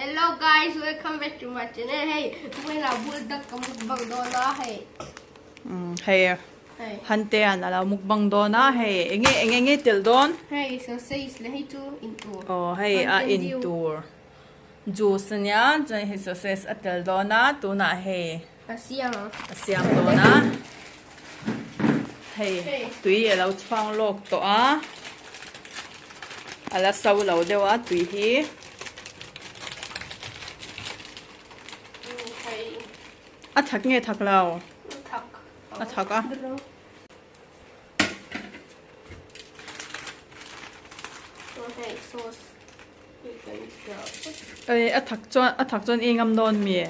Hello guys, welcome back to my channel. Hei, vawiinah buldak ka mukbang dawn a hei. Umm hei Hantea'n a lo mukbang dawn a hei enge enge nge telh dawn? Hei sausage leh hei chu intur. Aw hei a intur juice ania chuan hei sausage a tel dawn a tunah hei A siam ang. A siam dawn a. Hei tui a lo chhuang lawk tawh a. A la so lo deuh a tui hi. A thak nge thak lo? A thak. A thak a. Ei a thak chuan a thak chuan i ngam dawn mi?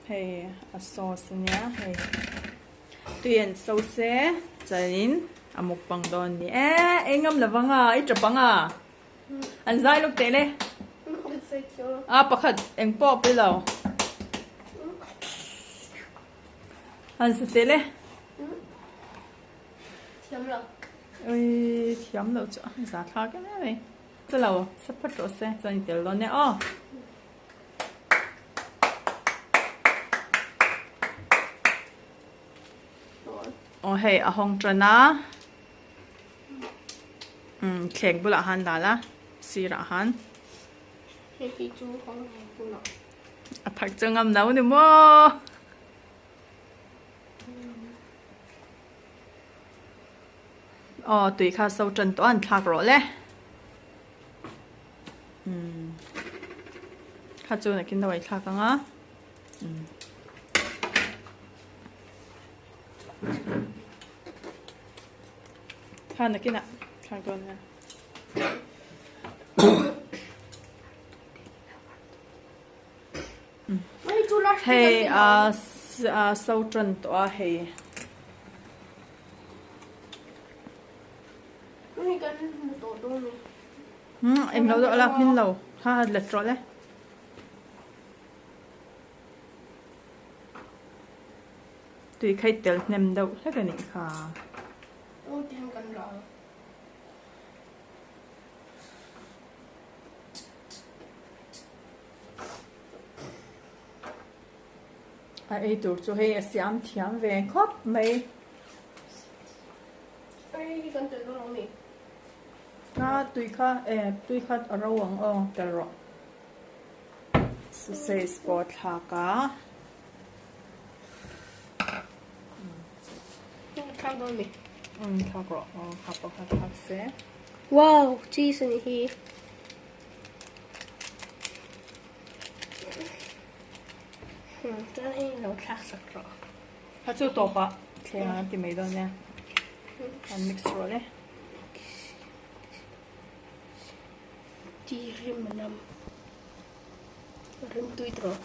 Hei a sauce ania hei tui an so se chuanin a mukbang dawn ni e ei ngam lo vang a i tap ang a an zai lawk teh le a pakhat eng pawh a pui lo. Han sa tel e. Thiam lo. Ui, thiam lo chu a za thlak em em mai. Chu lo, sa phat rawh se, chuan i tel dawn e aw. Aw hei a hawng tan a. Um, thleng bulah han dal a, sirah han. Hei hi chu hawng bulah. A thak chu ngam lo ni maw? Aw tui kha so tan tawh a an thlak rawh le. Umm kha chu nakin deuh a i thlak ang a. Umm. Kha nakinah thlak dawn nia. Hei a so tan tawh a hei. Eng lo deuh a lak hmin lo kha let rawh le. Tui kha i tel hnem deuh hlek a nih kha. A ei tur chu hei a siam thiam ve khawp mai. A tui kha e tui kha a ro ang aw tel rawh. Sausage pawh a thlak a. Thlak dawn mi? Umm thlak rawh aw kha pawh kha thlak se. Wow cheese a ni hi. Chuan hei lo thlak sak rawh. Kha chu tawpah thleng ang an ti mai dawn nia. An mix rawh le. Ti rim a nam. Rim tui tawh.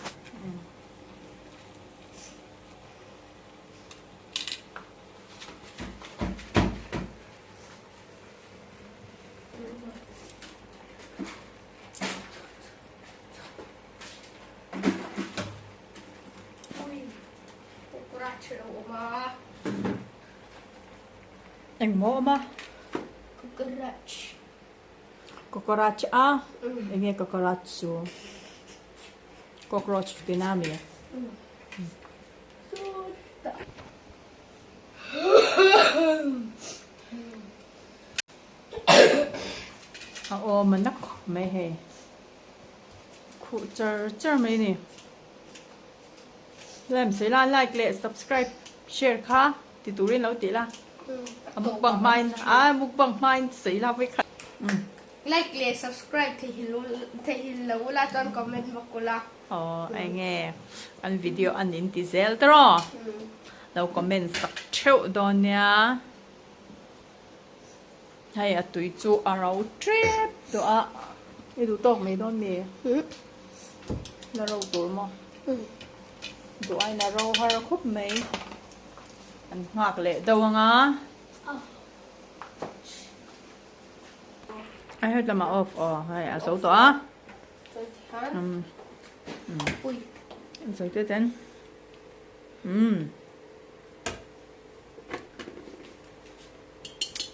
Engmaw awm a? Cockroach. Cockroach a? Enge cockroach chu? Cockroach tina ami? A awm a na khawp mai hei. Khuh char char mai ni. Lem sei la like leh subscribe share kha ti turin lo tih la. A mukbang hmain a mukbang hmain sei la vek kha. Like leh subscribe theihin lo ula chuan comment bawk ula. Aw enge an video an in ti zel ta raw. Lo comment sak theuh dawn nia. Hei a tui chu a ro tep tawh a. I duh tawk mai dawn mi? La ro tur maw? Duh aiin a ro har khawp mai. An nghak leh deuh ang a. A het lamah off aw hei a zo tawh a. Zo te ten. Umm.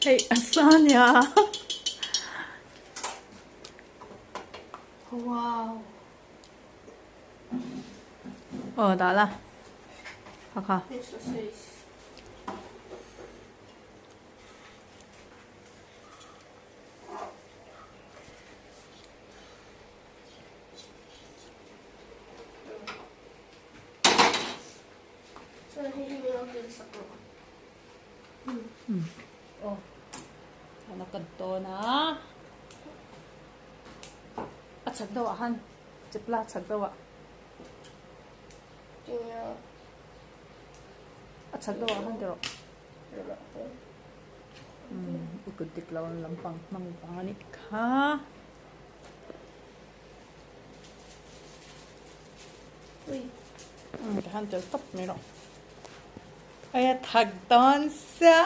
Hei a sa nia. Wow. Aw dah la. Kha kha. Aw a kan tawn a a chhak deuh ah khan chepla chhak deuh ah a chhak deuh ah khan ti rawh i kut dik lo lampang hmang vang a nih kha. Ka han tel tawp mai rawh. Ai a thak dawn sia.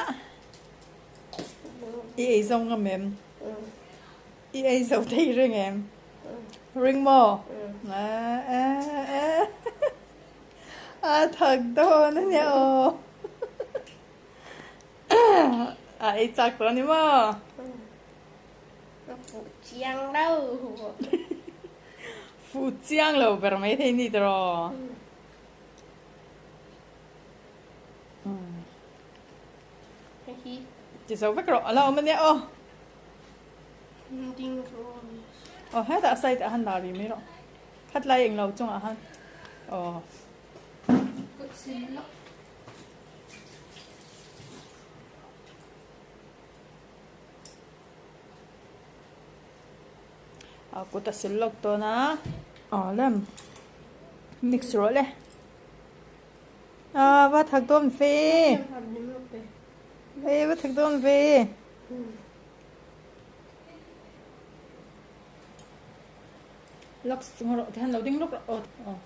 I ei zo ngam em? I ei zo thei reng em? Ring maw? A thak dawn a nia aw. A ei chak tawh a ni maw? Ka fuh chiang lo. Fuh chiang lo ber mai thei ni tawh. Ti zo vek rawh a la awm ania aw. Aw hetah side ah han dah rih mai rawh. Khat lai englo chungah han aw. A kut a sil lawk dawn a aw lem mix rawh le a va thak dawn ve e va thak dawn ve lawk chung rawh tihian lo ding lawk rawh aw aw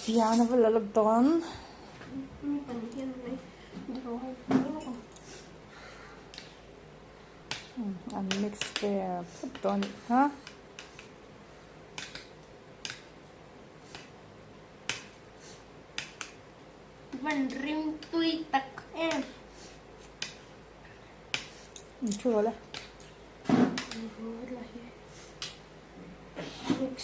pian a va la lawk dawn. An mix vel phawt tawh a nih kha. Van rim tui tak em. Thu rawh le. Mix.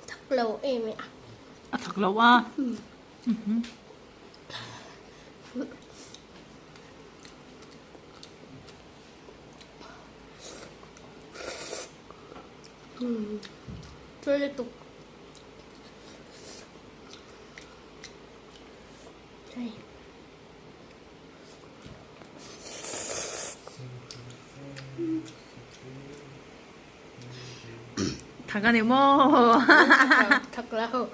Thak lo em a. A thak lo a. Tui lutuk. Hei. Thak a ni maw? Thak lo.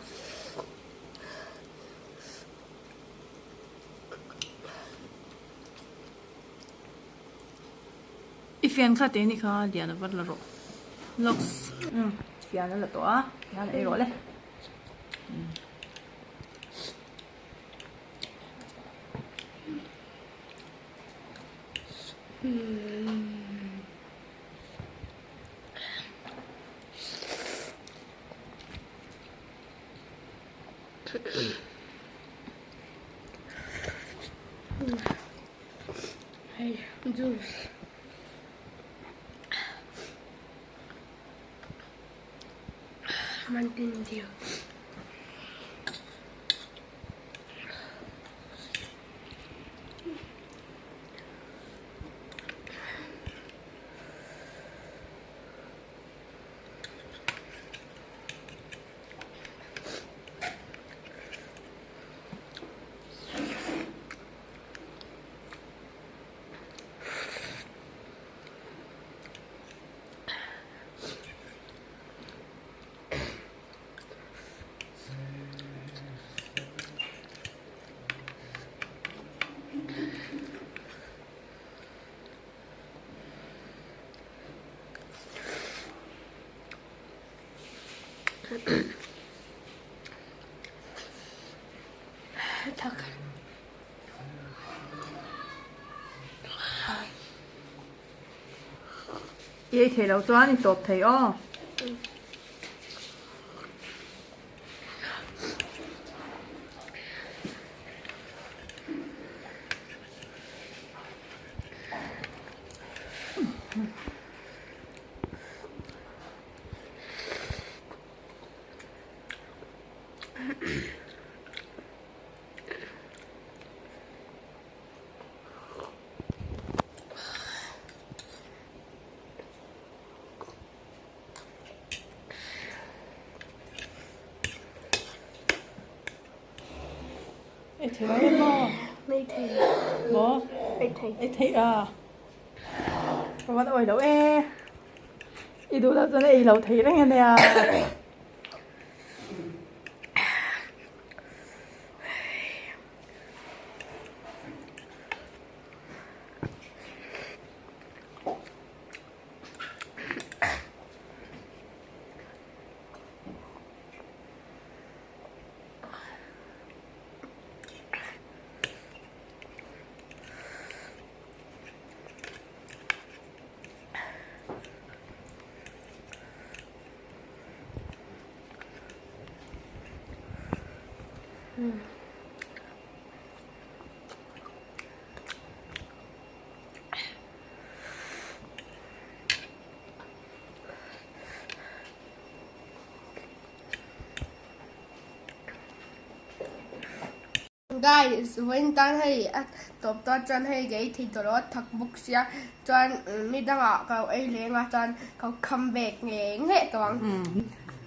I fian kha te ni kha lian a vat la rawh. Looks. Fian a la tawh a, tihian ei rawh le. Hei juice. Mountain Dew. Thak. I ei thei lo chuan i tawp thei aw. Ei thei lo maw? Ei thei. Maw? Ei thei. Ei thei a. Ka van awi lo e. I duh loh chuan ei lo thei reng ania. Guys, vawiin tan hei a tawp ta chuan hei kei thei tawh lo a thak bawk sia chuan mi dangah ka lo ei leng a chuan ka lo kham bek ngei ngei tawh ang.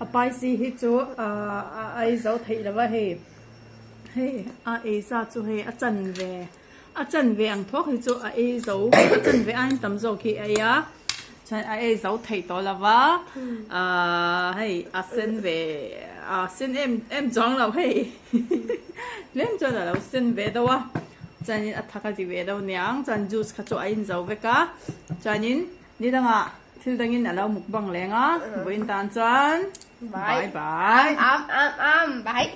A spicy hi chu a ei zo theih lo a hei hei a ei za chu hei a chan ve a chan ve ang thawk hi chu a ei zo a chan ve aiin tam zawk hi a ei a chuan a ei zo theih tawh lo va ahh hei a sen ve a sen em em chuang lo hei tlem chuan a lo sen ve deuh a chuanin a thak a ti ve deuh aniang chuan juice kha chu a in zo vek a chuanin ni dangah thil dangin a lo mukbang leng a vawiin tan chuan Bye bye am am am bye.